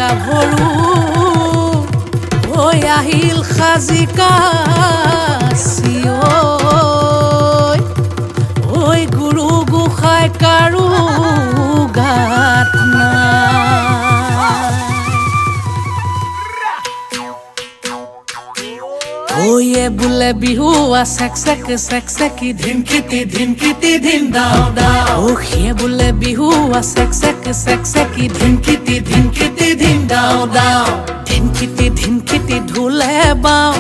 গাভৰু ঐ আহিল সাজি কাচি ঐ গুৰু গোসাঁই কাৰো গাত নাই। ঐয়ে বোলে বিহুৱা চেক চেক চেক চেকি ধিনকিটি ধিনকিটি ধিন দাও দাও। ঐ বোলে বিহুৱা চেক চেক চেক চেকি ধিনকিটি ধিনকিটি ধিন দাও দাও। ধিনকিটি ধিনকিটি ঢোলে বাও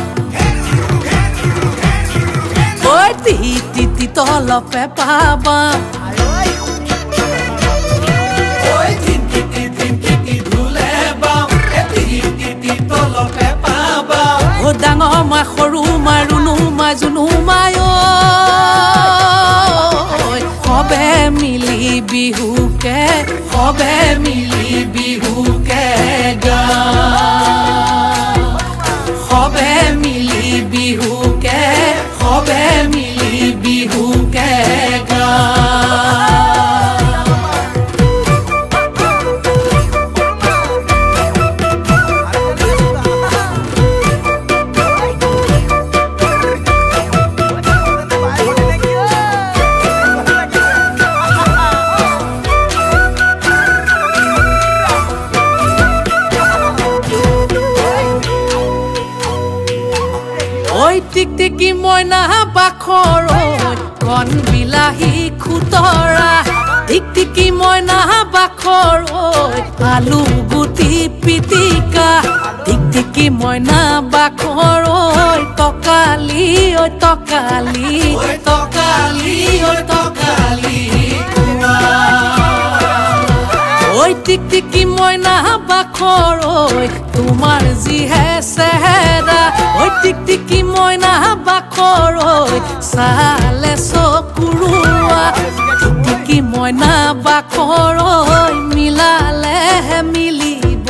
ঐ তিতি তলপে পাবা। ও ডাঙৰ মা সৰু মা ৰুণু মা জুনু মাই সবে মিলি বিহুকে সবে মিলি বিহুকে গা সবে মিলি বিহুকে সবে মিলি বিহুকে গা। ঐ টিকটিকি মইনা বাখৰ কণ বিলাহী খুতৰা টিকটিকি মইনা বাখৰ আলু গুটি পিটিকা টিকটিকি মইনা বাখৰ টকালি ঐ টকালি টকালি ঐ টকালি ঐ টিকটিকি মইনা বাখৰ তোমাৰ যিহে চেহেৰা ঐ টিকটিকি মইনা বাখৰ চালে চকুৰুৱা টিকটিকি মইনা বাখৰ মিলালেহে মিলিব